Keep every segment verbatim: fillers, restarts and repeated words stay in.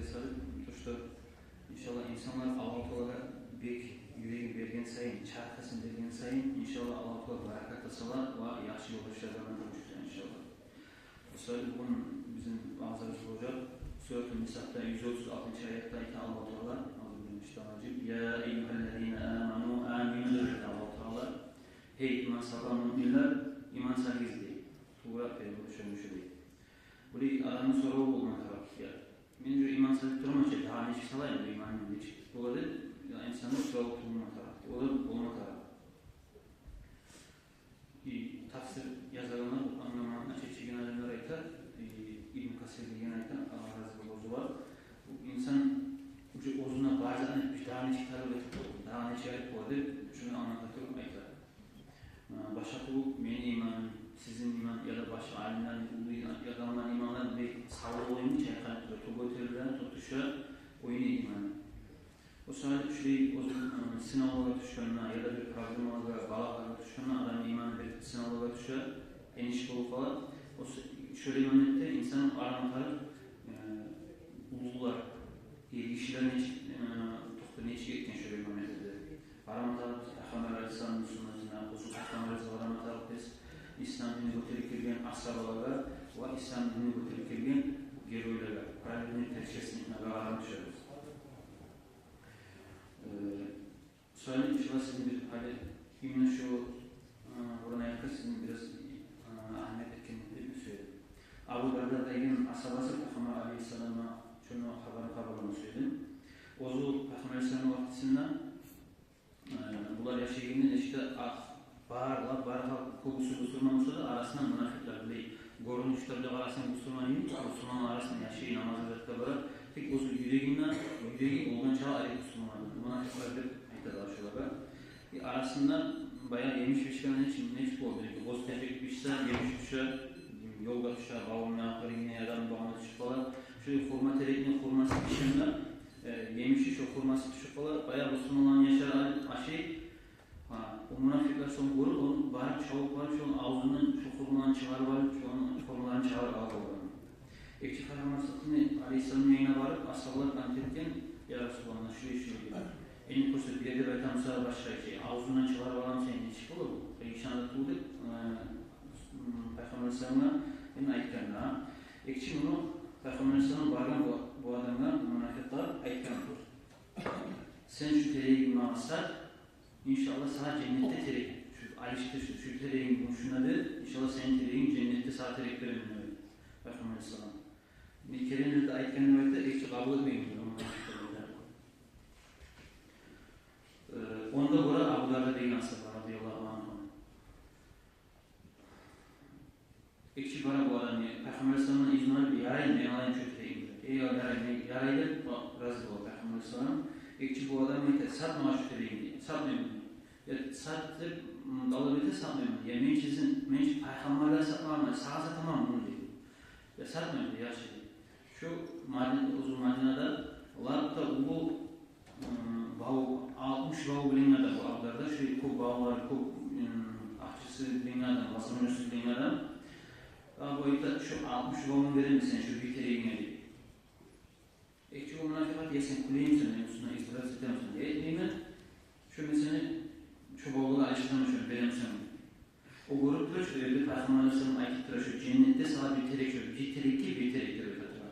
Салып, то, что, иншаллагь, инсанлар Аллагьу Таалагъа бек юрегин берген сайын, чархысын берген сайын, иншаллагь, Аллагьу Таала баракат да салар ва яхшы ёлдашлардан да болур, иншаллагь. Мисал, бугюн бизин ваазыбыз болажакъ Суратун Нисаъда юз отуз алтынчы аятда айта Аллагьу Таала: «Аузу биллягьи минаш шайтанир ражим. Я айюгьаллазина аману амину», — деп айта Аллагьу Таала. «Гьей, иман салгъан муъминлер, иман салыгъыз», — дей. Тувра переводу шону шу дей. Булай адамны сораву болма тарыкъ: «Я, мен уже иман салып тураман чы, дагъы нечик салайым бу иманны, нечик бола?» — деп, я, инсанны сораву тувма тарыкъ, о да болма тарыкъ. И тафсир язагъанлар, бу англама, нача чечеген адамлар айта, и Ибн Касир деген айта, Аллагь рази болсун, оьзю бар. Бу инсан уже оьзюне бар затны бир дагъы нечик талап этип бола, дагъы нечик айтып бола деп, шуну англата туруп айта. Э, башгъа тюгюл мени иманым, сизин иман, яда башгъа алимлени, уллу адамланы иманлары бек савлай къоймай, чайкъалып тура, то гётериле, то тюше, ойнай иманы. О саялы шулай оьзю, э, сынавлагъа тюшгенде, яда бир проблемалагъа, балагьлагъа тюшгенде адамны иманы бир сынавлагъа тюше, эниш болуп къала. О с-, шолай моментде инсан къарама тарыкъ, э, уллулар, эргишилер нечик, э, токъта нечик этген шолай моментде. Къарама тарыкъ биз Пайхаммар алейгьиссаламны суннатына, оьзю Пайхаммар алейгьиссаламны къарама тарыкъ биз ислам динни гётерип гелген асгьабалагъа ва ислам динни гётерип гелген геройлагъа, праведный предшественниклагъа къарама тюшебиз. Э, шолай, иншаллагь, сизин бир гьали именно шу, э, урун аятгъа сизин бираз, э, агьамият этгенни билмеге сюедим. Абу Дарда деген асгьабасы Пайхаммар алейгьиссаламгъа шону хабарын хабарлама сюедим. Оьзю Пайхаммар алейгьиссаламны вакътисинде, э, булар яшайгъанда нечик де, а, бар, лап бар халкъ, кёбюсю бусурман болса да, арасында мунафикълар, булай гёрюнюшде къарасанг бусурман йимик, бусурманлар арасында яшай, намазгъа, закатгъа бара. Тек оьзю юрегинде, юреги болгъанча арек бусурманлар, мунафикълар деп айталар шолагъа. И арасында баягъы емиш бишгенде нечик, нечик болду? Оьз тежек бишсе, емиш тюше, ёлгъа тюше, бавунда, къырыйына, яда бавунда тюшюп къала. Шо хурма терекни хурмасы бишгенде, э, емиши, шо хурмасы тюшюп къала. Баягъы бусурманланы яшлары ашай. Гьа, о мунафикълар шону гёрюп, ону барып, чабып барып, шону авзундан шо хурмаланы чыгъарып алып, шону хурмаларын чыгъарып алып алгъан. Экинчи Пайхаммар саллаллагьу алайгьи ва салламны янына барып, асгьабалар ант этген: «Я Расулаллагь, шулай, шулай», — деп. Энни кёрсе, бир ерде айтамыса, башгъа иши, авзундан чыгъарып аламыса, нечик бола бу? Ишан да тюгюл деп, э, м, Пайхаммар саллаллагьу алайгьи ва салламгъа энни айтгъанда, экинчи гюню Пайхаммар саллаллагьу алайгьи ва саллам баргъан бу, бу адамгъа, мунафикъгъа, айтгъан: «Сен шу терегингни магъа сат, иншаллагь, сагъа женнетде терек, шу алышдыр, шу, шу терегингни шуна бер, иншаллагь, сени терегинг женнетде, сагъа терек беремен», — деп Пайхаммар алайгьиссалам. Не керен де айтгъан деп айта, экинчи къабул этмеген. Э, онда гёре Абу Дарда деген асгьаба, радияллагьу ангьу. Экинчи бара бу адам, яни, Пайхаммар алайгьиссаламдан изну алып: «Ярай, мен алайым шу терегингни». «Эй, ярай, мен, ярай», — деп, о, рази бола Пайхаммар алайгьиссалам. Экинчи бу адам айта: «Сат магъа шу терегингни, сатмайман». «Я, сат», — деп, м, талап эте, «сатмайман». «Я, мен сизин, мен чи Пайхаммардан сатмайман, сагъа сатаман муну», — дей. «Я, сатмайман», — дей, «яхшы», — дей. Шу Мадин-, оьзю Мадинада лап да уллу, м, баву, алтмыш баву булангъы адам бу Абу Дарда, шулай кёп бавулар, кёп, м, акъчасы булангъы адам, возможности булангъы адам. Дагъы бу айта: «Шу алтмыш бавунгну беремен сен шу бир терегинге», — дей. Экинчи бу мунафикъ айта: «Я, сен кюлеймисен, мени уьстюме издеваться этемисен?» «Этмеймен, шу мен сени шу бавугъа алышдыраман, шуну беремен сагъа». О гёрюп тура, шу ерде Пайхаммар алайгьиссалам айтып тура: «Шу женнетде сагъа бир терек, шу бир терекге бир терек», — деп айтып тура.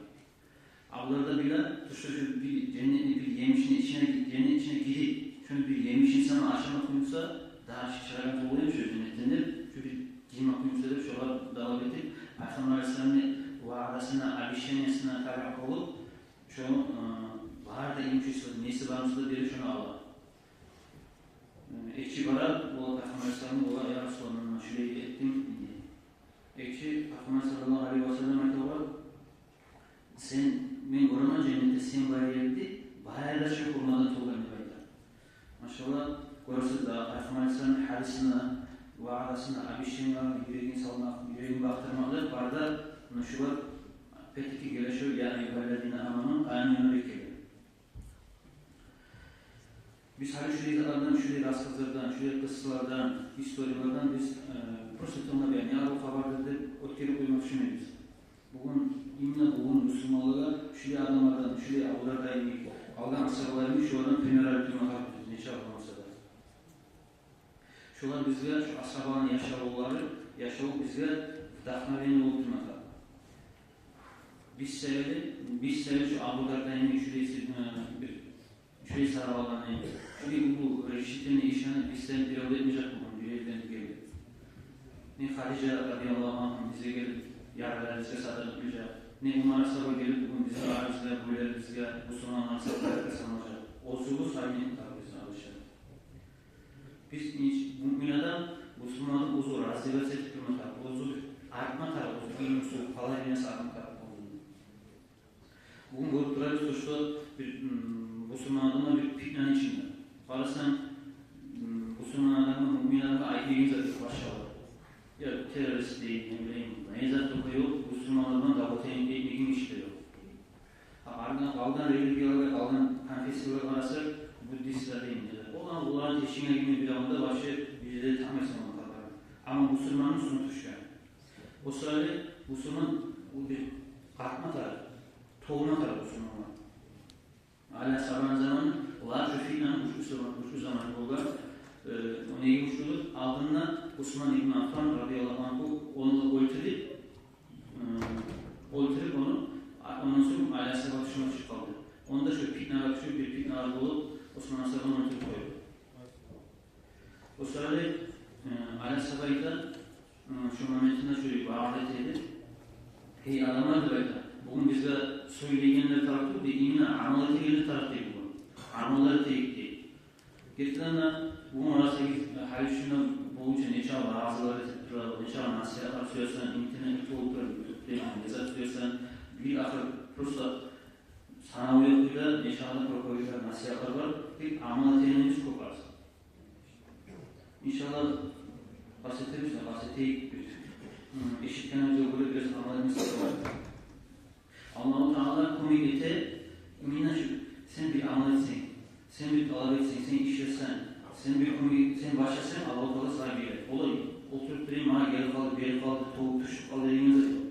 Абу Дарда биле, тюшде шу бир женнетни бир емишини ичине, женнет ичине гирип, шуну бир емишин сама ашама къоймаса, дагъы чыгъарагъан болмайман шу женнетден деп, шу бир гирме къоймаса деп, шогъар талап этип, Пайхаммар алайгьиссаламны ваъдасына, обещаниясына таби болуп, шо, э, бары да имущество, неси бар буса да берип, шону ала. Э, экинчи бара, о Пайхаммар алайгьиссаламгъа: «Я Расулаллагь, мен шулай этдим», — дей. Экинчи Пайхаммар саллаллагьу алайгьи ва саллам айта огъар: «Сен, мен гёремен женнетде сен бар еринг, бар еринг де шу хурмадан толгъан», — деп айта. Машаллагь, гёресиз дагъы, Пайхаммар алайгьиссаламны гьадисине, ваъдасына, обещаниясына юрегин салмакъ, юрегин бакъдырмакъ деп, бары да муна шулар, опять-таки, геле шу «Я айюгьаллазина аману амину» деп геле. Биз гьали шулай затлардан, шулай рассказлардан, шулай къыссалардан, историялардан биз, э, просто тынглап, яни, «Я, бу хабардыр» деп оьтгерип къойма тюшмейбиз. Бугюн, именно бугюн бусурманлагъа шулай адамлардан, шулай Абу Дарда йимик, къалгъан асгьабалар йимик, шулардан пример алып турма тарыкъ биз, нече адам болса да. Шулар бизге, шу асгьабаланы яшавлары, яшаву бизге вдохновение болуп турма тарыкъ. Биз саялы, биз саялы шу Абу Дарда йимик шулай, э, бир шулай сараланы, шулай уллу решительный ишни бизден бирев де этмежек болгъан, бирев де гелип. Не Хадижа радияллагьу анга бизге гелип, ярларыбызгъа садакъа этмежек, не Умар асгьаба гелип бугюн бизин арабызгъа, бойларыбызгъа, бусурманланы садакъа этмежек. Оьзюбюз саялы тарыкъ биз, къардашлар. Биз ич-, муъмин адам, бусурман адам оьзю развиваться этип турма тарыкъ, оьзю артма тарыкъ, оьзю илмусу, къалай билмесе артма тарыкъ оьзю. Бугюн гёрюп турабыз, то, что бир, м, бусурман адамлар бир питнаны ичинде. Къарасанг, м, бусурман адамгъа, муъмин адамгъа айтмайгъан зат ёкъ башгъалар. Я террорист дей, не билейим, не зат да ёкъ, бусурман адамгъа гьакъылдан этмейген иш де ёкъ. Гьа, къалгъан, къалгъан религияларгъа, къалгъан конфессияларгъа къарасакъ, буддистлер дейим, не де. Олар, олар тешинген гьакимни бир алда башы бизде тамай салгъан къадар. Амма бусурманны уьстюне тюшген. О саялы бусурман, о бир къатма тарыкъ, толма тарыкъ бусурманлар. Али асгьабаны заманы, олар шу фитнаны уьчю заман, уьчю заман болгъан, э, о неге уьчюдюр? Алдында Усман ибн Аффан радияллагьу ангьу, ону оьлтюрюп, э, оьлтюрюп ону, а, ондан сонг Али асгьаба тюшюнме чыгъып къалды. Онда шу фитнагъа тюшюп, бир фитналар болуп, Усман асгьабаны оьлтюрюп къойду. О саялы, э, Али асгьаба айта, э, шу моментинде шу ваъза этеди. Гьей адамлар, деп айта, бугюн бизге сёйлейгенлер тарыкъ тюгюл, именно амал этегенлер тарыкъ дей бугюн. Амаллар этейик дей. Гертиден де, бугюн къарасагъыз, э, гьали шунда болуп нече ваъзалар этип тура, нече насигьатлар сюесен, интернетде толуп тура, ютубда, не зат сюесен, бир ахыр просто санаву ёкъ кюйде нече де проповедьлер, насигьатлар бар, тек амал этегенибиз кёп аз. Иншаллагь, къаст этебиз, къаст этейик биз. Гьм, эшитгенибизге гёре бираз амал этмесек бола. Аллагьу Таала кёмек эте, именно шу, сен бир амал этсенг, сен бир талап этсенг, сен ишлесенг, сен бир кёмек, сен башласанг, Аллагьу Таала сагъа бере. Олай, олтуруп турайым, магъа гелип къалды, берип къалды, толуп тюшюп къалды деген зат ёкъ.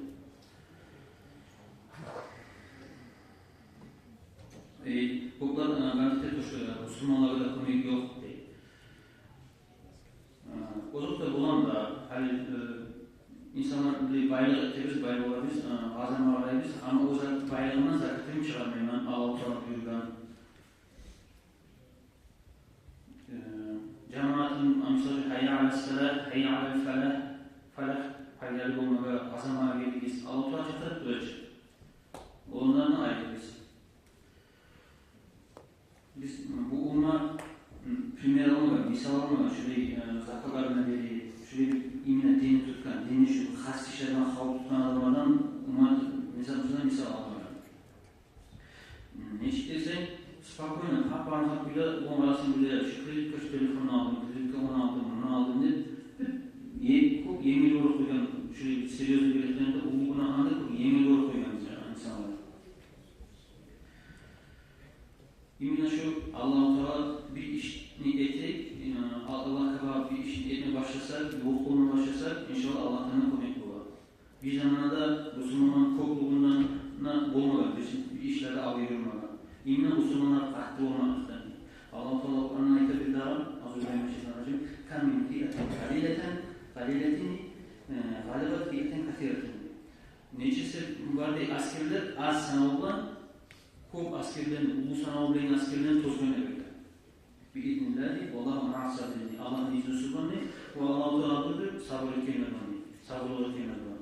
Э, кёплер, э, гьантиде тюшюп, э, бусурманлагъа да кёмек ёкъ дей. Э, озокъда, бола да, гьали, э, инсанлар биле байлыкъ этебиз, бай болабыз, э, къазанма къарайбыз, амма о зат, байлыгъымдан закатын чыгъармайман, Аллагьу Таала буюргъан. Э, жамаатын, мисал учун, гьайя алас-салагь, гьайя алал-фалагь, фалагь, пайдалы болмагъа, къазанмагъа гелигиз, Аллагьу Таала чакъырып тура чы. Олардан айрылыгъыз. Биз, м, бу умма, м, пример алмагъан, мисал алмагъан, шулай, э, закъатларына берип, шулай именно динни тутгъан, динни шу хас ишлерине къалып тутгъан адамлардан умма, мисал, мисал, мисал алмагъан. М, нечик десенг, спокойно, гьап-гьап биле, ону арасында биле, шу кредитге шу телефонну алдым, кредитге ону алдым, муну алдым деп, бир е-, кёп енгил болуп къойгъан, шулай серьёзный билетлеринде уллу гюнагьны да кёп енгил болуп къойгъан инсанлар. Именно шу Аллагьу Таала бир ишни этейик, э, Аллагьгъа бир ишни этме башласа, ювукъ болма башласа, иншаллагь, Аллагьдан да кёмек бола. Бир заманда бусурманлар кёп болгъанда болмагъан, бир ишлерде алгъа юрюмеген. Именно бусурманлар къатты болмакълыкъдан. Аллагьу Таала Къуранда айта бир дагъы, аузу биллягьи минаш-шайтанир-ражим, «Кам мин фиатин къалилатин, къалилатин, э, гъалабат фиатан касиратан». Нечесе бар дей асгерлер аз санав булан, кёп асгерлени, уллу санав булан асгерлени тозгъан деп айта. Би изниллагьи, валлагьу маъас-сабирин. Аллагьны изнусу булан, ва Аллагьу Таала бирдир сабур этгенлер булан, сабурлукъ этгенлер булан.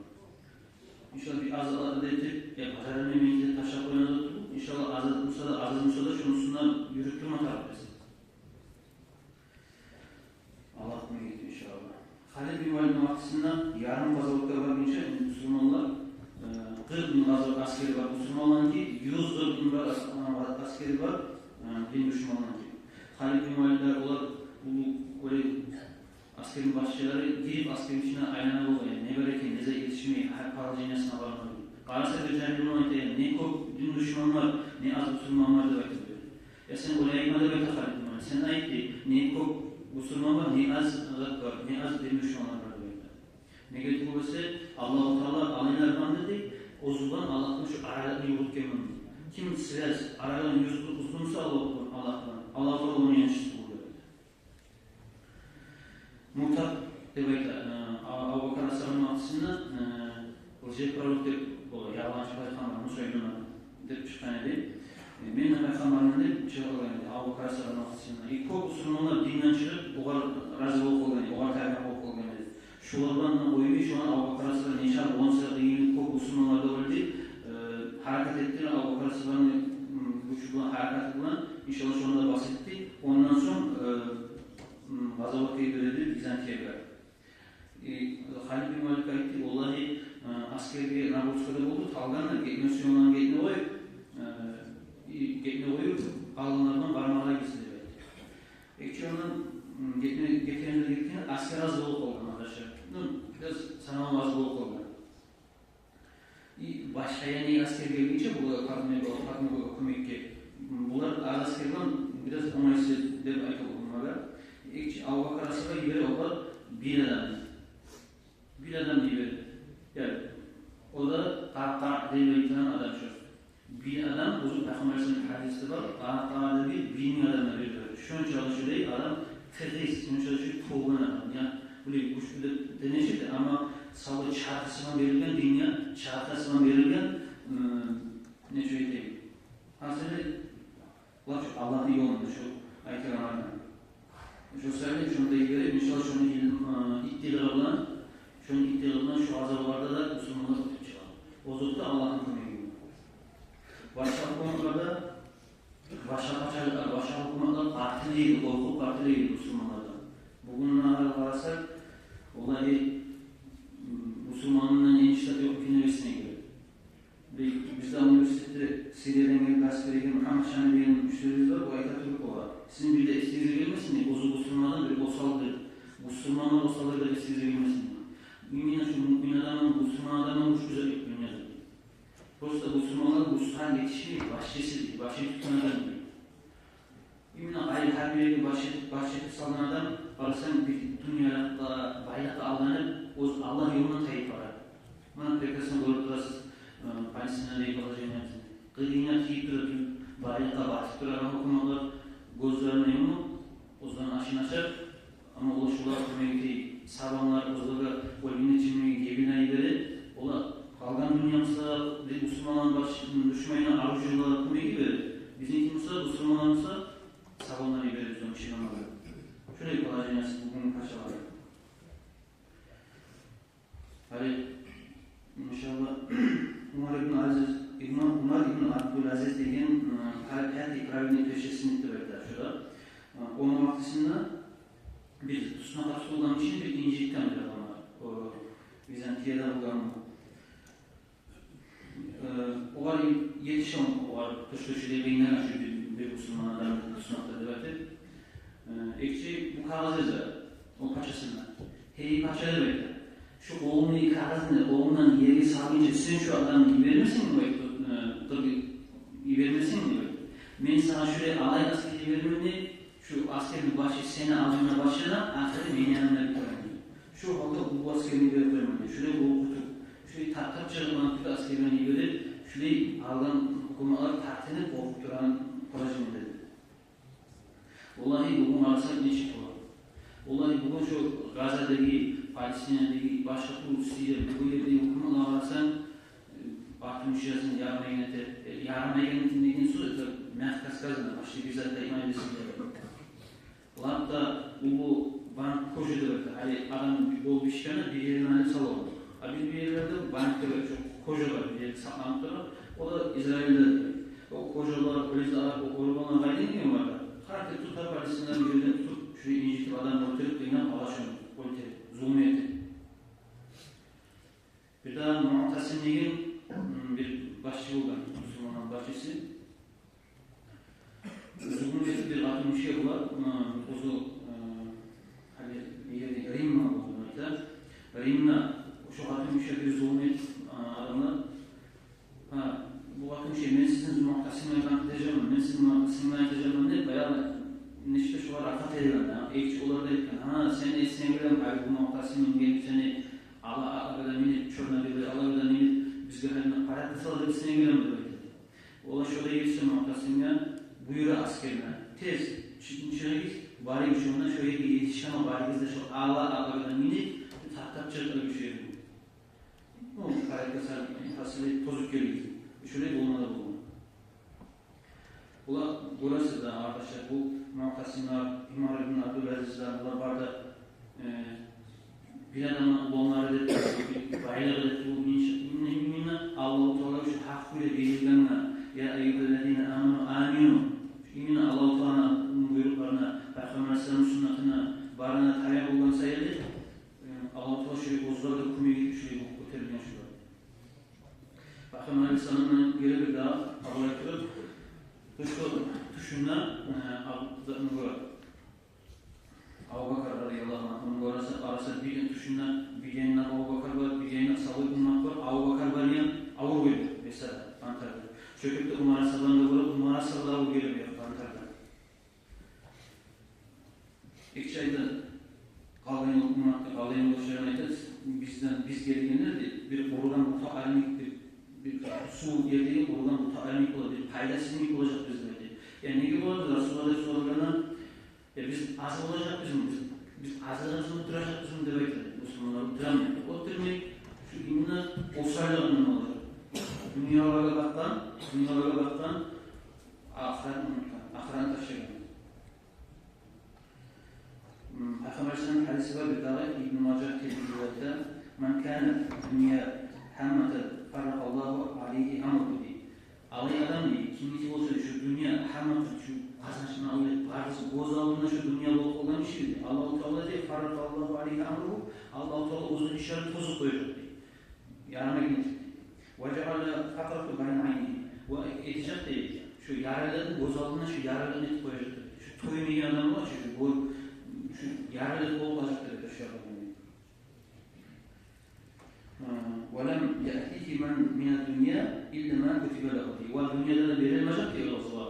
Иншаллагь, бир аз-аз этип, я бажармайман деп ташлап къоягъан зат тюгюл. Иншаллагь, аз-аз буса да, аз-аз буса да, шону уьстюнде юрюп турма тарыкъ биз. Аллагь кёмек этсин, иншаллагь. Халид бин Валидни вакътисинде ярым къазаватгъа баргъынча, бусурманлар, э, къыркъ минг къазават асгери бар бусурманларныки, юз къыркъ минг бар ас-, а, асгери бар, э, дин душманларныки. Халид бин Валидлер, олар, бу, олай асгерни башчылары, гирип асгерни ичине айлана болгъан, не бар экен, не зат етишмей, гьар положениясына къарагъан. Къараса, бир жагьил булан айта: «Не кёп дин душман бар, не аз бусурман бар», — деп айтып бере. «Я сен олай айтма, — деп айта Халид бин Валид, — сен айт, — дей, — не кёп бусурман бар, не аз зат бар, не аз дин душманлар бар», — деп айта. Неге тюгюл эсе, Аллагьу Таала алайлар буландыр дей, Оьзю булан Аллагь булан шо аралыкъны юрютгенмен. Ким связь, аралыкъны юрютюп, уздурса Аллагь булан, Аллагь булан, Аллагь булан ону янчысы болур. Муртат деп айта, э, А-, Абубакар асгьабаны вакътисинде, э, лжепророк деп бола, ялгъанчы пайхаммар, Мусайлима деп чыкъгъан эди. Э, мен де пайхаммарман деп чыгъып алгъан эди Абубакар асгьабаны вакътисинде. И кёп бусурманлар динден чыгъып, огъар рази болуп къалгъан эди, огъар табиъ болуп къалгъан эди. Шолар булан да къоймай, шондан Абубакар асгьаба нече болса да, къыйын, кёп бусурманлар да оьлдю. Э, гьаракат этди, Абубакар асгьабаны, м, гючю булан, гьаракаты булан, иншаллагь, шону да бас этди. Ондан сонг, э, м, къазаватгъа йиберилди Византиягъа. И Халид бин Валид айтды: «Валлагьи, э, аскерге нагрузка да болду, талгъан да, гетме сюегенлер гетме къоюп, э, и гетме къоюп, къалгъанлар булан бармагъа гирди», — деп айтды. Экинчи ондан, м, гетме, гетгенлер гетген, аскер аз болуп къалгъан, къардашлар. Ну, бираз санаву аз болуп къалгъан. И башгъа янгы аскер гелгинче, булар Фатимагъа, Фатимагъа кёмекге, м, булар аз аскер булан бираз онгайсыз деп айтыла бу гьакъда. Экинчи Абубакар асгьаба йибере огъар бир адамны. Бир адамны йибере. Яни, о да Къаъкъаъ деп айтылагъан адам шо. Бир адам, оьзю Пайхаммар алайгьиссаламны гьадиси бар, Къаъкъаъ деп бир, бир минг адамны берди. Шончакъы шолай адам тыгъыз, шончакъы шолай толгъан адам. Я, булай гючлю деп де нечик де, амма савлай чархы булан берилген динге, чархы булан берилген, м, нечик айтайым. Гьасили, лап шо Аллагьны ёлунда шо айтылагъан адам. Шо саялы шону да йиберип, иншаллагь, шону ил-, э, иттилиги булан, шону иттилиги булан шо азаплардан да бусурманлар оьтюп чыгъар. Озокъда, Аллагьны кёмеги булан. Башгъа гьукуматларда, башгъа пачалыкълар, башгъа гьукуматлар къатыллай эди, къоркъуп къатыллай эди бусурманлардан. Бугюн нагьал къарасакъ, олай, м, бусурманланы энчи зат ёкъ, кине бесине гире. Бизде университетде Сириядан гелген, Гаспарийден, Мухаммад Шами деген устазыбыз бар, бу айта туруп бола. Сизин бир де эсигизге гелмесин, оьзю бусурмандан бир осал, бир бусурмандан осал деп эсигизге гелмесин. Именно шо муъмин адамдан, бусурман адамдан гючлю зат ёкъ дюньяда. Просто бусурманлар бусурман етишмей, башчысы, башын тутгъан адам. Именно къайры гьар бирге баш этип, баш этип салгъан адам, къарасанг, бир дюньялыкъгъа, байлыкъгъа алданып, оьз Аллагь ёлундан тайып бара. Муна прекрасно гёрюп турасыз, э, Палестинадагъы положениебизни. Къырыйына тийип тура, байлыкъгъа батып турагъан гьукуматлар гёзлерин юмуп, оьзлени ашын ачар, амма олар шолар кёмек этип, савгъатлар, оьзлеге оьлгенге, чимиге гебин йибере, олар къалгъан дюнья буса, бир бусурманланы баш, душманына оружиелер, кёмек йибере. Бизинки буса, бусурманланы буса, савгъатлар йибере, оьзлени чыгъармагъа. Шолай положениеси бугюн пачаланы. Гьали, иншаллагь, Умар ибн Азиз, ибн, Умар ибн Абдулазиз деген, э, пра-, пятый праведный, преждественник деп айта шо да. Э, ону вакътисинде бир туснакъгъа тутулгъан ишин бир инжитген бир адамлар. О, Византияда болгъан. Э, огъар етише, огъар тюшюрюшге къыйынлана шо бир, бир бусурман адамны туснакъда деп айтып. Э, экинчи бу кагъыз яза о пачасына. «Гьей пача, — деп айта, — шо къолунгдагъы кагъызны къолунгдан ерге салгъынча сен шо адамны йибермесенг, — деп айта, — э, къыргъа йибермесенг, — деп айта, — мен сагъа шолай алай аскер йиберемен, — дей, — шо аскерни башы сени алдынгда башлана, ахыры мени янымда битеген, — дей. — Шо гьалда уллу аскерни йиберип къояман, — дей, — шолай къоркъутуп, шолай таптап чыгъып, анкъа аскерлени йиберип, шолай алгъан гьукуматлар тартынып къоркъуп турагъан положениеде», — деди. Валлагьи, бугюн къарасанг, нечик бола? Валлагьи, бугюн шо Газадагъы, Палестинадагъы, башгъа тюрлю Сирия, бу ердеги гьукуматлагъа къарасанг, э, батмуш язын ярмайгъан эте, э, ярмайгъан деген сёз, это мягко сказано, почти бир зат да этмей десенг де. Лап да уллу банк, кожа деп айта. Гьали адам болуп ишлене, бир ерден алып сала бола. А бир, бир ерлерде банк деп айта, шо кожалар бир ерде сакъланып тура. О да Израильде. О кожалар, о Израиль, о къурбанлар къайдан гелген бар да? Гьар ким тутуп, Палестинадагъы бир ерден тутуп, шо инжитип, адам оьлтюрюп, къыйнап ала шону, оьлтюрюп, зулму этип. Бир де Муътасим деген, м, бир башчы болгъан, бусурманланы башчысы. Зулму этип бир къатынгишиге бола, м, оьзю, э, гьали ери Римма болгъан айта. Римма, шо къатынгишиге бир зулму этип, э, адамлар. Гьа, бу къатынгиши: «Мен сизин Муътасимге айтажакъман, мен сизин Муътасимге айтажакъман», — деп, баягъы нечик де шолар рагьат этеген, я, экинчи олар да айтгъан: «Гьа, сен эсинге гелеми, гьали бу Муътасим гелип сени ала, ала бирден минип, чёрна бирден ала бирден минип, биз Сизге гьалине къарап салар деп сизге гелемен деп айта. Олар шолай етише Муътасимге, буюра асгерге: тез чыгъыгъыз, барыгъыз шонда, шо ерге етишгенде барыгъыз да шо ала, ала атлагъа минип, таптап чыгъыгъыз шо ерден. Ну, къарап салар, тасили тозуп гелигиз. Шолай болма да болгъан. Булар гёресиз де, къардашлар, бу Муътасимлер, Умар ибн Абдулазизлер, булар бары да, э, бир адамны уланлары деп, бир байлыгъы деп, бу инша-, именно, именно Аллагьу Таала шу гьакъ булан берилгенге, я айюгьаллазина аману амину. Именно Аллагьу Тааланы буйрукъларына, Пайхаммар саллаллагьу алайгьи ва салламны суннатына, барына табиъ болгъан саялы, э, Аллагьу Таала шулай оьзлер де кёмек этип, шулай болуп гётерилген шулар. Пайхаммар алайгьиссаламдан геле бир дагъы, Абу Гьурайра, тюшде, тюшюнде, э, Абу, затны гёре. Абу Бакр радияллагьу ангьуну гёре, къараса, бир тюшюнде бир янында Абу Бакр бар, бир янында савлай уммат бар, Абу Бакр бар ян авур геле, месела, къантарда. Шо кепде Умар асгьабаны да гёре, Умар асгьабы да авур геле бир къантарда. Эки чайда къалгъан умматгъа, къалгъан ёлдашларына айта: «Бизден, биз гелгенде де бир къуругъан бута йимик, бир, бир сув ердеги къуругъан бута йимик бола, бир пайдасы йимик болажакъ бизге», — деп. Яни неге бола, Расулуллагь деп сорагъанда: «Я, биз аз болажакъбызмы, биз, биз азырагъыбызмы, туражакъбызмы?» — деп айта. Бусурманлар турамы? Олтурмай, шу именно осаллыгъындан болажакъ. Дюньялагъа бакъгъан, дюньялагъа бакъгъан, ахыратны унутгъан, ахыратны ташлагъан. М, Пайхаммар саллаллагьу алайгьи ва салламны гьадиси бар бир дагъы, Ибну Мажа, Тирмизи риваят эте: «Ман канат дунья гьамматугьу, фарракъаллагьу алайгьи амрагьу», — дей. Олай адам, дей, кимники болса шу дюнья гьамматугьу, шу къазанчына, олай барысы гёз алдында шу дюнья болуп къалгъан гиши, дей, Аллагьу Таала, дей, фарракъаллагьу алайгьи амрагьу, Аллагьу Таала оьзюню ишлерин тозуп къояжакъ, дей. Ярамай гетежек, дей. «Ва жаъала факърагьу байна айнайгьи». Ва этежек, дей, шу ярлылыгъын, гёз алдына шу ярлылыгъын этип къояжакъ, дей. Шу тоймайгъан адам бар чы, шу гёр-, шу ярлы болуп къалажакъ, дей, шу адам, дей. Э, «Ва лам яътигьи ман, мина ддунья илла ма кутиба лагьу», — дей. Ва дюньяда да берилмежек, дей, оьзюне.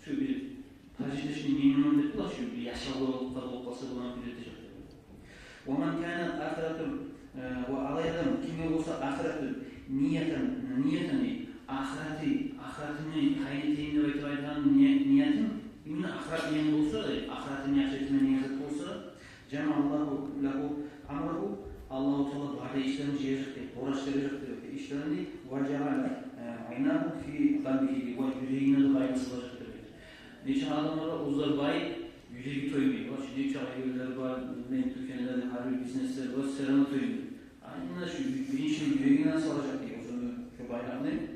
Шу бир прожиточный минимум деп бола, шу бир яшавлукъ болуп къалса, буланы кюйретежек, дей. «Ва ман канат ахиратугьу», э, ва олай адам, кимге болса ахыратны ниятын, ниятын, ахыраты, ахыратны тайын этейим деп айтып айтгъан ни-, ниятын, именно ахырат ният болса, э, ахыратын яхшы этме ният болса, «жамаъа Аллагьу лагьу амрагьу», Аллагьу Таала бары да ишлерин жыяжакъ, дей, къурашдыражакъ, дей, ишлерин, «ва жаъала, э, айнагьу фи къалбигьи», ва юрегине де байлы салажакъ, дей. Нече адамлар бар, оьзлер бай, юреги тоймай. Ва шу нече аёллар бар, билмеймен, тюкенлер, гьар бир бизнеслер бар, сырамы тоймай. А именно шу биринчи юрегине салажакъ, дей, оьзюню шу байлыкъны.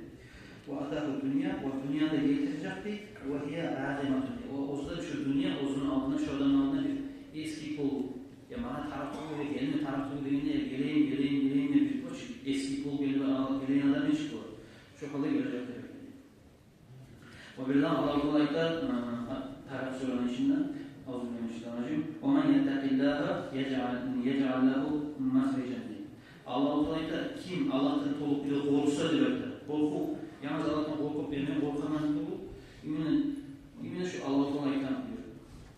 «Ва атагьу ддунья», ва дюньяны да гелтирежек, дей, «ва гьия рагъиматун», дей. Ва оьзю де шу дюнья оьзюню алдына, шу адамны алдына бир эски пол, я магъа тарыкъ тюгюл, я гелме тарыкъ тюгюл дегенде, я гелейим, гелейим, гелейим деп бир, короче, эски пол гелип, гелеген адам нечик бола, шу гьалда гележек, дей. Ва бирдагъы Аллагьу Таала айта, э, Таракъ сураны ичинде, «Аузу биллагьи минаш-шайтанир ражим. Ва ман яттакъиллагьа яжъал, яжъал лагьу махражан», — дей. Аллагьу Таала айта: «Ким Аллагьдан толу кюйде къоркъса», — деп айта. Къоркъув, янгыз Аллагьдан къоркъуп, мен къоркъаман деп болуп, именно, именно шу Аллагьу Таала айтгъан кюйде.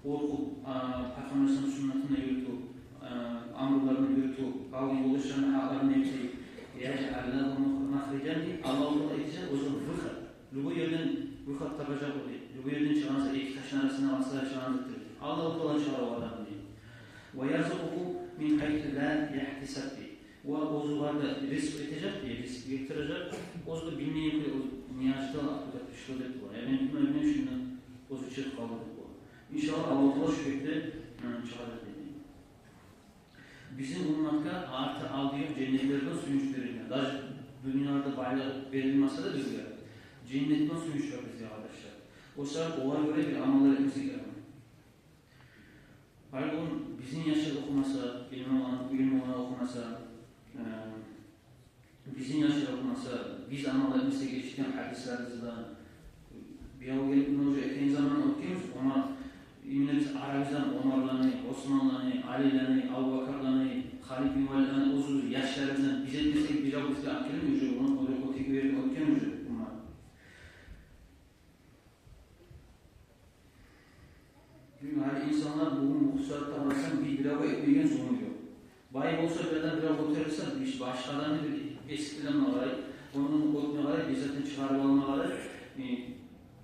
Къоркъув, а, Пайхаммарны суннатына юрютюп, а, амруларын юрютюп, къавум ёлдашларыны гьакъларын этип, «яжъал лагьу махражан», — дей, Аллагьу Таала этежек оьзюне выход. Любой ерден выход табажакъ о, дей. Любой ерден чыгъарса, эки ташны арасындан алса чыгъарса, дей. Аллагьу Таала чыгъара о адамны, дей. «Ва ярзукъугьу мин гьайсу ла яхтасиб», дей. Ва оьзю бар да ризкъ этежек, дей, ризкъ гелтирежек. Оьзю де билмейген кюйде, оьзю неожиданно откуда пришло деп бола. Яни мен билмеймен, шундан оьзю чыгъып къалды деп бола. Иншаллагь, Аллагьу Таала шу кюйде, э, чыгъарар, дей. Бизин умматгъа арты-алды ёкъ женнетлерден сююнч берилген. Даже дюньяларда байлыкъ берилмесе де бизге, женнетден сююнч бар бизге, къардашлар. О саялы огъар гёре бир амаллар этмесе герек. Гьали бугюн бизин яшлар охумаса, илму алгъан, илму алгъан охумаса, э, бизин яшлар охумаса, биз амал этмесек, эшитген гьадислерибизден, бирев гелип, муна уже этеген заман оьтгенбиз, Омар, именно биз арабыздан Омарланы, Османланы, Алилени, Абубакарланы, Халид бин Валидланы, оьзюбюз яшларыбыздан биз этмесек, бирев бизге алып гелмей, уже ону, уже оьтген, оьтген уже уммат. Гьали инсанлар бугюн бу сагьатда къарасанг, бир, биревге этмеген зулму ёкъ. Бай болса, бир адам бирев гётерилсе, бир башгъа адамны бир эсик булан къарай, Ону оьтме къарай, бир затын чыгъарып алма къарай, э,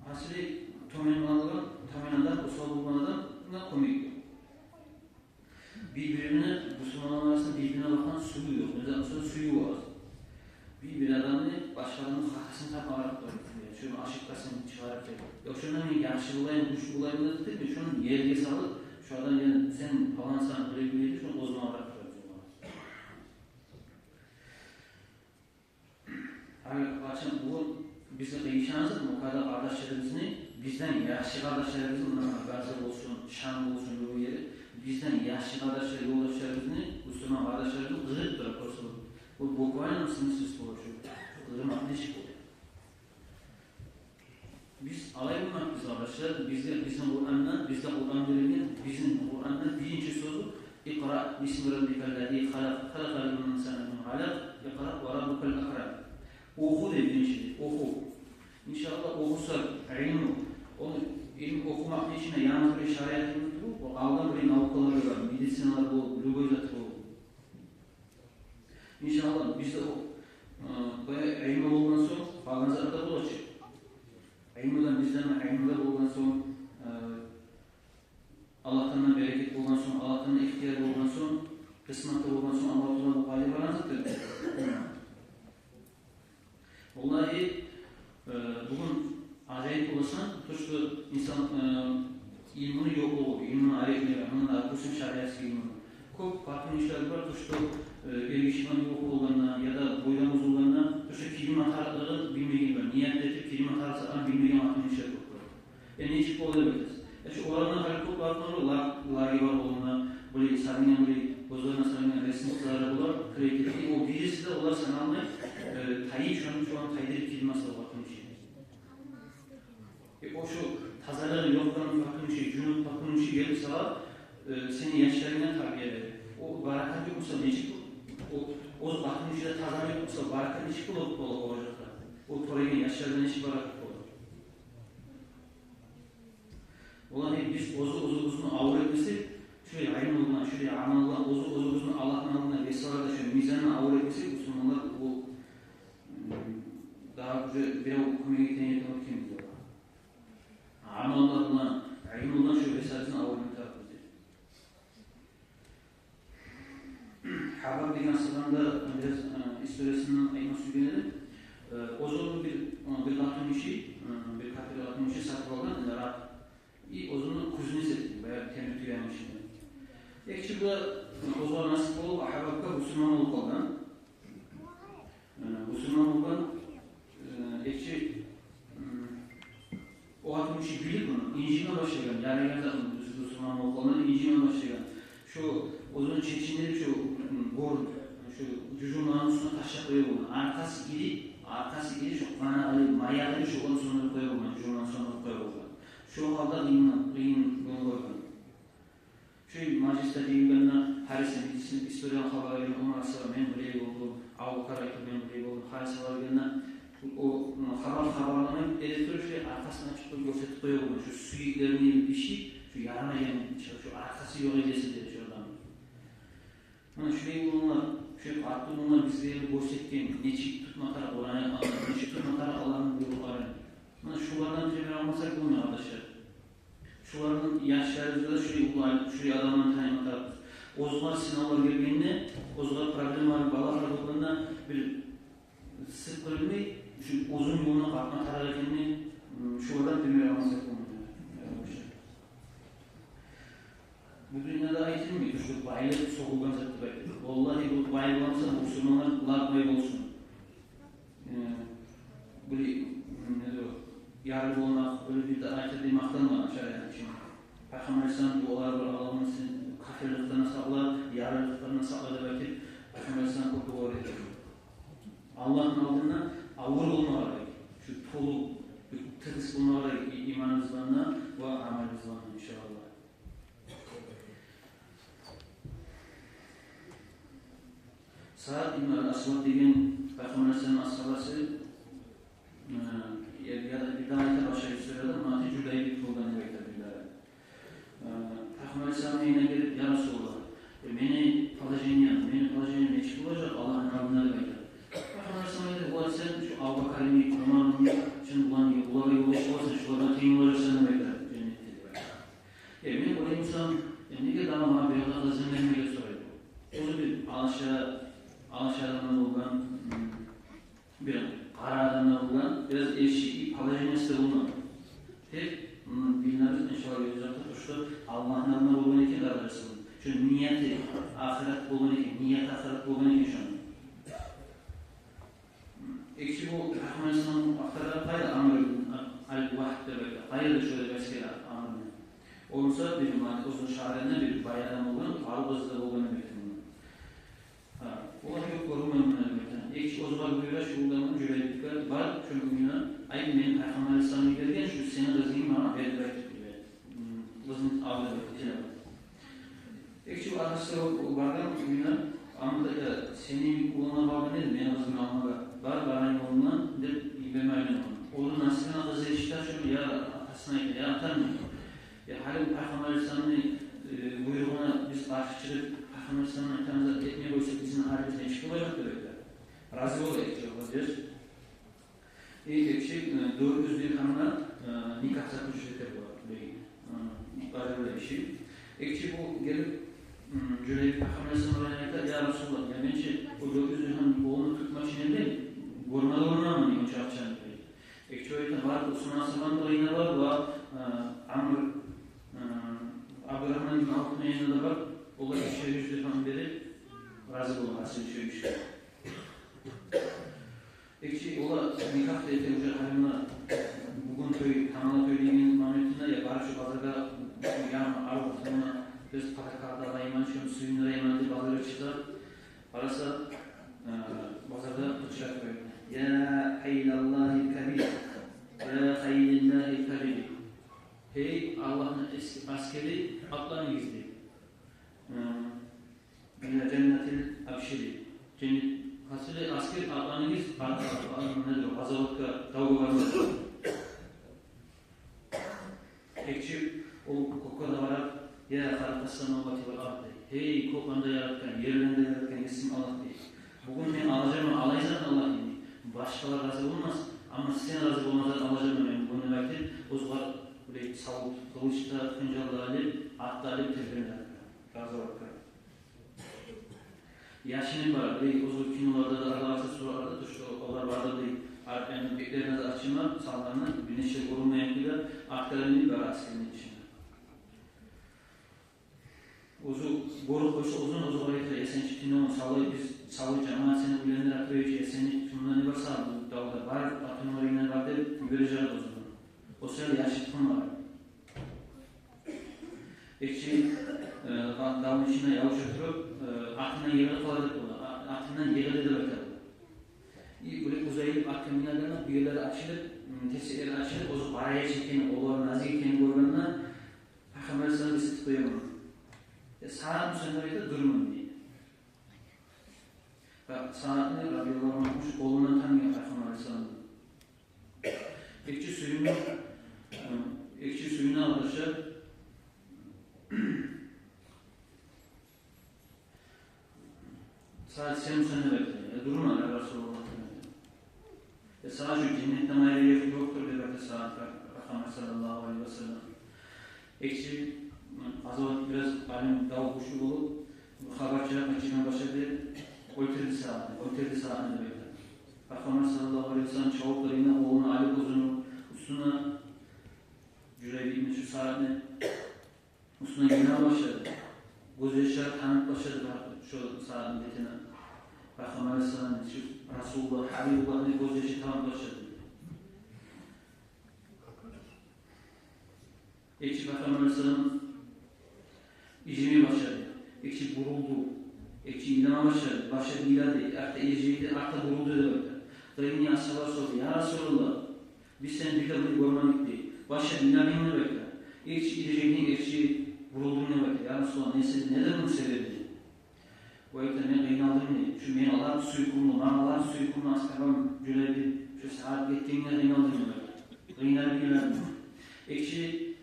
гьасили, тёмен адам, тёмен адам, осал болгъан адамгъа кёмек ёкъ. Бир-бирине, бусурманлар арасында бир-бирине бакъгъан сююв ёкъ. Мисал, сююв аз. Бир-бир адамны, башгъа адамны хатасын тапма къарап тура. Шону ошибкасын чыгъарып берип. Ёкъ, шондан мен яхшы болайым, гючлю болайым деп, мен шону ерге салып, шо адам, яни, сен палансан, биле-биле, шону озма къарап тура. Гьали къачан бу бизге къыйышамыз, о къадар къардашларыбызны, бизден яхшы къардашларыбызны, муна, Газа болсун, Шам болсун, бу ери, бизден яхшы къардашлар, ёлдашларыбызны, бусурман къардашларыбызны къырып тура, просто бу буквально смысле слова, шу къырмакъ нечик бола? Биз алай болмакъ, биз, къардашлар, бизге, бизин Къуранда, бизге Къуран берилген, бизин Къуранда биринчи сёзю: «Икъра бисми раббикаллази халакъ, халакъал инсана мин алакъ, икъра ва раббукал акрам». Оху дей биринчи, оху. Иншаллагь, охуса, илму, ону, илму охумакъны ичинде янгыз бир шариат илму тюгюл, о алдан бир наукалар да бар, медициналар болуп, любой зат болуп. Иншаллагь, бизде о, э, баягъы илму болгъан сонг, къалгъан зат да болажакъ. Илмудан, бизден илму да болгъан сонг, э, Аллагьдан да берекет болгъан сонг, Аллагьдан да ихтияр болгъан сонг, къысмат да болгъан сонг, Аллагьу Таала бу къайда баргъан зат да. Валлагьи, э, бугюн ажайып боласан, то, что инсан, э, илмуну ёкълугъу, илмуну арекмеге, мунда, допустим, шариатский илмуну. Кёп къатынгишилер бар, то, что, э, эргиши булан ёкъ болгъанда яда бойдан узулгъанда, то, что киринме тарыкълыгъын билмеген бар. Ният этип киринме тарыкъ затны билмеген къатынгишилер кёп бар. Э, нечик бола деп айтасыз? Э, шу олардан гьали кёп къатынлар ла-, лаги бар оларда, булай салынгъан, булай гёзлерине салынгъан ресницалары, булар кирейти, о бириси де олар саналмай, э, тайып, шону, шону тайдырып киринмесе о къатынгиши. Э, о шу тазалыгъы ёкъ къатынгиши, жунуп къатынгиши гелип сагъа, э, сени яшларынга тарбиялай. О баракат ёкъ буса нечик, о, о къатынгишиде тазалыкъ ёкъ буса, баракат нечик болуп бола о ожакъда? О тёреген яшларда нечик баракат бола? Валлагьи, биз оьзю-, оьзюбюзню авур этмесек, шулай илму булан, шулай амал булан, оьзю-, оьзюбюзню Аллагьны алдына весаларда шулай мизанны авур этмесек, бусурманлар, о, м, дагъы уже бирев кёмек этеген этмейбиз. Амаллар булан, илму булан шо весалыбызны авур этме тарыкъбыз деп. Хабаб деген асгьабаны да бираз, э, историясын айтма сюйген эдим. Э, оьзю бир, э, бир къатынгиши, э, бир капир къатынгиши сатып алгъан, энни, раб. И оьзюню кузнец этген, баягъы темир тюйген ишинде. Экинчи бу да, э, оьзюне насип болуп, Хабабгъа бусурман болуп къалгъан. Э, бусурман болгъан, э, экинчи, м, о къатынгиши билип муну, инжиме башлагъан, ярайгъан затны, бусурман болгъандан инжиме башлагъан. Шо оьзюню чечинлери шо, м, гёр, шо жужумланы уьстюне ташлап къоя болгъан. Аркъасы гирип, аркъасы гирип, шо къаны алып, мая алып, шо ону сёндюрюп къоя болгъан, жужумланы сёндюрюп къоя болгъан. Шо гьалда къыйын, къыйын гюн гёрген. Шо мажлисде жыйылгъанда, гьариси медицина, историяны хабар алгъанда, Умар асгьаба, мен булай болдум, Абубакар айтды, мен булай болдум, гьариси алгъанда, о, хабар, хабарламай, эретуруп шо аркъасын ачып къоюп, гёрсетип къоя болгъан, шо сюеклерини бишип, шо ярамайгъан, шо, шо аркъасы ёкъ эди деп, шо адам. Муна шулай уланлар, шо къатты уланлар бизге гёрсетген, нечик тутма тарыкъ Къуран аятларын, нечик тутма тарыкъ Аллагьны буйрукъларын. Муна шулардан пример алмасакъ болмай, къардашлар. Шуланы яшларыбызгъа да шулай улан, шулай адамланы тайдырма тарыкъбыз. Оьзюне сынавлар гелгенде, оьзюне проблемалар, балагьлар болгъанда бир сыкъ билмей, шу оьзюню ёлуна къатма тарыкъ экенни, м, шулардан пример алмасакъ болмай. Бу дюньяда айтылмай, шу байлыкъ сёгюлген зат деп айтылмай. Валлагьи, бу бай болмаса, бусурманлар лап бай болсун. Э, бу, м, не де, ярлы болмакъ, оьле бир де айтып макътанмагъан шариат ичинде. Пайхаммар алейгьиссалам дуалар бар, Аллагьым, сен капирликден сакъла, ярлылыкъдан сакъла деп айтып, Пайхаммар алейгьиссалам кёп дуалар этген. Аллагьны алдында авур болма тарыкъ, шу толу, тыгъыс болма тарыкъ и-, иманыбыз булан да ва амалыбыз булан да, иншааллагь. Саъд ибн ал-Асвад деген Пайхаммар алейгьиссаламны асгьабасы, э, я, я, бир де айта башгъа историяда, мунаты Жудайбик болгъан деп айта бир де. Э, Пайхаммар алейгьиссаламны янына гелип: «Я Расулаллагь, э, мени положением, мени положением нечик болажакъ Аллагьны алдында?» — деп айта. Пайхаммар алейгьиссалам айта: «Валлагь, сен Тек, м, билмейбиз, иншаллагь, ёзюбюз де тюшсе, Аллагьны алдында болгъан экен даражасы. Шону нияты ахырат болгъан экен, нияты ахырат болгъан экен шону. М, экинчи бу Пайхаммар алайгьиссаламны ахтара къайда Амр ибн Ал-Вагьб деп айта. Къайда шо деп эсгере Амрны. О буса бир ма-, оьзюню шагьарында бир бай адам болгъан, къару къызы да болгъан деп айта. Гьа, олар ёкъ, гёрмеймен деп айта. Экинчи оьзюне буюра, шо адамны Журайжикге бар, шону уьюне, айт, мени Пайхаммар алайгьиссалам йиберген, шу сени къызынгны магъа бер деп айтып йибер. М, къызын ал деп айтып йибер. Экинчи бу арасы о, о баргъан уьюне, Амр да, э, сени уллунг баргъан эди, мени къызымны алмагъа, бар, барайым ондан деп йиберме айлана. Ону Насрина къызы эшите шону, я атасына айта, я атам, я гьали бу Пайхаммар алайгьиссаламны, э, буйругъуна биз къаршы чыгъып, Пайхаммар алайгьиссаламны айтагъан зат этмей къойса, бизин гьалыбыз нечик болажакъ деп айта. Рази бола экинчи о къыз. Э, экинчи, э, дёрт юз диргьамгъа, э, никагь заключить этер бу, бу, э, къарилер иши. Экинчи бу гелип, м, Журайжик Пайхаммар алайгьиссаламгъа айта: «Я Расулуллагь, я мен чи о дёрт юз диргьамны къолума тутмакъ учун эдим, гёрме де гёрмеймен онча акъчаны», — дей. Экинчи айта: «Бар, Усман асгьабаны да янында бар, ва, э, Амр, э, Абдурагьман ибн Авфну янында да бар, олар икишер юз диргьам берип, рази болгъан, асил шу ишге». Экинчи олар никагь да эте, уже гьалимлер, бугюн той, тамала той деген моментинде, я барып шу базаргъа, я арив къатынны биз патакъат алайым, шону сююндюрейим деп базаргъа чыгъа. Къараса, э, базарда къычыра тура: «Я хайлаллагьил кабир, я хайлаллагьил кабир». Гьей Аллагьны эс-, асгери, атланыгъыз, дей. Э, «Иля жаннатин абширу». Женнет, гьасили, асгер, атланыгъыз, а-, а-, а-, неге, къазаватгъа, давгъа бармагъа. Экинчи о кёкге де къарап: «Я халикъас самавати вал ард», — дей. «Гьей, кёклени де яратгъан, ерлени де яратгъан Есим Аллагь, — дей. — Бугюн мен алажакъман алай зат, Аллагь, — дей. — Башгъалар рази болмас, амма сен рази болгъан зат алажакъман мен бугюн», — деп айтып, оьзюне булай савут, къылыч да, хынжал да алып, ат да алып, тергене къазаватгъа. Яшынып бара, билей, оьзю киноларда да, аралашып суратларда да, шо олар барды, билей, аркъандан бетлерине де ачылма салгъанлар, бир нече гёрюнмейген кюйде, атларына минип бара асгерни ичинде. Оьзю гёрюп къойса оьзюн, оьзю къарай тура: «Я сен чи кинону салып, биз салып, жамаат сени уьйлендирип тура чи, я сени, мунда не бар сагъа, бу давда бар, къатынларынг бар», — деп йибережек оьзюн. О саялы яшыртгъын бара. Экинчи, э, а-, давну ичинде явуша туруп, э, атындан йыгъылып къала деп бола. А-, атындан йыгъылды деп айта. И булай узайып атгъа минегенде, бу ерлери ачылып, м, тесеклери ачылып, оьзю къарай чекени, олар назик экенин гёргенде, Пайхаммар алайгьиссалам эсгерип къоя муну. Э, Саадмы сен деп айта, дюрмен, дей. Ва Саадны, радияллагьу ангьу, шу къолундан таныгъан Пайхаммар алайгьиссаламны. Экинчи сююнюп, э, экинчи сююнюп, къардашлар, Саад: «Сен, сен», — деп айта. «Э, дюрмен, я Расулуллагь», — деп айта. «Э, сагъа шу женнетден айры ер ёкъдур», — деп айта Саадгъа Пайхаммар саллаллагьу алайгьи ва саллам. Экинчи, м, къазават бираз къалын, дав гючлю болуп, бу хабар чыгъып, къычырма башлады: «Оьлтюрдю Саадны, оьлтюрдю Саадны», — деп айта. Пайхаммар саллаллагьу алайгьи ва саллам чабып баргъанда, къолуна алып оьзюню уьстюне, Журайжикни, шу Саадны уьстюне йылама башлады. Гёзьяшлар тамып башлады шу Саадны бетине. Пайхаммар алайгьиссалам, шу Расулуллагь, Гьабибуллагьны гёзьяшы тамып башлады. Экинчи Пайхаммар алайгьиссалам иржайма башлады. Экинчи бурулду. Экинчи йылама башлады. Башлады йылады. Артда иржайды, артда бурулду деп айта. Дагъы асгьабалар сорду: «Я Расулуллагь, биз сени бир де булай гёрмедик», — дей. «Башлап йыладынг», — деп айта. «Экинчи иржайдынг, экинчи бурулдунг», — деп айта. «Я Расулуллагь, не себеп, недир муну себеби?» О айта: «Мен къыйналдым, — дей. — Шу мени лап сюйкюмлю, магъа лап сюйкюмлю асгьабам Журайжик, шу Саад гетгенине къыйналдым, — деп айта. — Къыйналып йыладым». Экинчи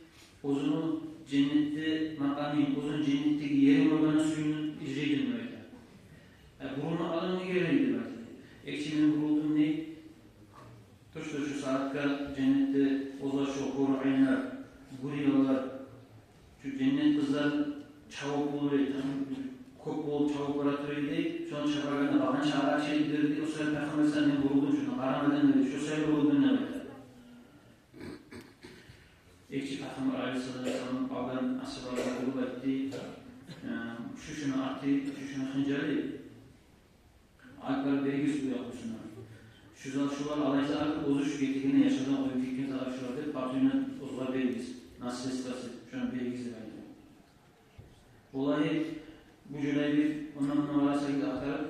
оьзюню женнетде макъамын, оьзюню женнетдеги ерин гёргенде сююнюп иржайдым, — деп айта. — Э, бурулма адамны герегиди», — деп айта. «Экинчи мен бурулдум, — дей. — Тюшдю шу Саадгъа женнетде оьзлер, шу гьурул айнлар, гюрюлер, шу женнет къызлар чабып болуп, кёп болуп чабып бара тура эди. Шону чабагъанда багъанча ара чыгъып гетди. О саялы, Пайхаммар, сен, мен бурулдум, шону къарама деп, шу саялы бурулдум», — деп айта. Гече Пайхаммар алайгьиссалату вассалам алгъан асгьабаларына буюруп айтды: «Э, шу шуну аты, шу шуну хынжалы, алып барып беригиз уьягъусуна. Шу зат, шулар алай зат, оьзю шу гетегенде яшавдан къоюп гетген зат шулар деп, къатынына оьзюне беригиз, наследствосу, шуну беригиз», — деп айтды. Олай бу жолай бир ондан-мундан къарасагъыз, ахтарып,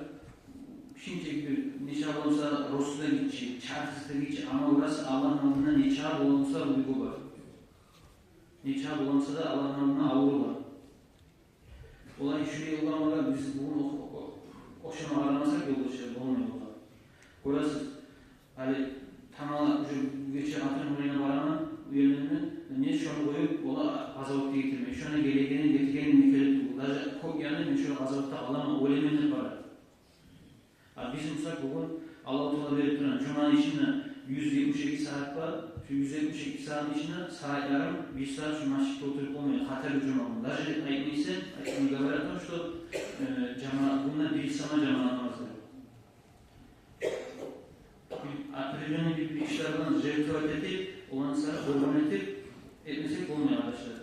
шинче бир нече болса росту да гиччи, чартысы да гиччи, амма орасы Аллагьны алдында нече болса уллу бар. Нече болса да Аллагьны алдында авур бар. Олай шулай болгъангъа биз бугюн о-, о-, ошама къарамасакъ, ёлдашлар, болмай бола. Гёресиз, гьали тамала уже гече къатын уьюне бараман, уьйренемен, мен шону къоюп, ола къазаватгъа гетирмей. Шону гелегенин, гетегенин мекелеп тюгюл. Даже кёп яны мен шону къазаватда къаламан, оьлемен деп бара. А биз, мисал, бугюн Аллагьу Таала берип тургъан жуманы ичинде юз етмиш эки сагьат бар. Шу юз етмиш эки сагьатны ичинде сагьат ярым, бир сагьат шу межитде олтуруп болмай, хатирлик жума гюн. Даже айтмайсан, айтмай говорят о том, что, э, жамаат гюнде бир сама жамаат намазы. Определённый бир, бир ишлер булан жертвовать этип, оланы сагъа къурбан этип, этмесек болмай, къардашлар.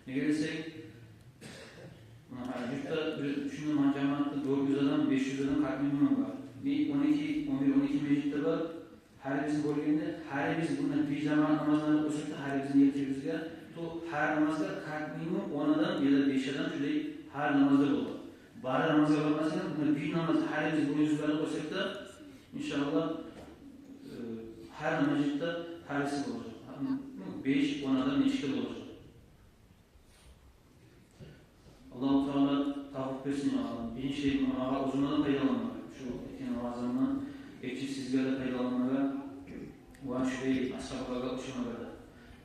Неге десек, муна, гьали юртда бир, шунда муна жамаатда дёрт юз адам, беш юз адам как минимум бар. Бир он эки, он бир, он эки межит де бар. Гьарибизни гёргенде, гьарибиз мунда бир жамаат намазланы къойсакъ да, гьарибизни ертебизге, то гьар намазгъа как минимум он адам яда беш адам шулай гьар намазда бола. Бары намазгъа бармаса да, мунда бир намаз гьарибиз бир юз адам къойсакъ да, иншааллагь, э, гьар намазда гьариси болажакъ. Ну, беш, он адам нечик де болажакъ. Аллагьу Таала тавфикъ берсин, я Аллагь. Биринчи магъа оьзюме де пайдаланмагъа, шу этген ваазымдан, экинчи сизге де пайдаланмагъа, ва шулай асгьабалагъа ошамагъа да.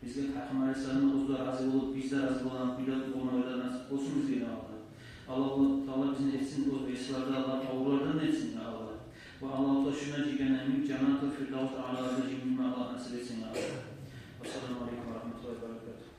Бизге Пайхаммар алайгьиссаламдан оьзю де рази болуп, биз де рази болагъан кюйде болмагъа да насип болсун бизге, я Аллагь. Аллагьу Таала бизин этсин оьз бесилерден, Аллагь, авурлардан этсин, я Аллагь. Ва Аллагьу Таала шунда жыйгъан йимик жаннатул фирдавс аълада жыйма Аллагь насип этсин, я Аллагь. Вассаламу алейкум ва рагьматуллагьи ва баракатугь.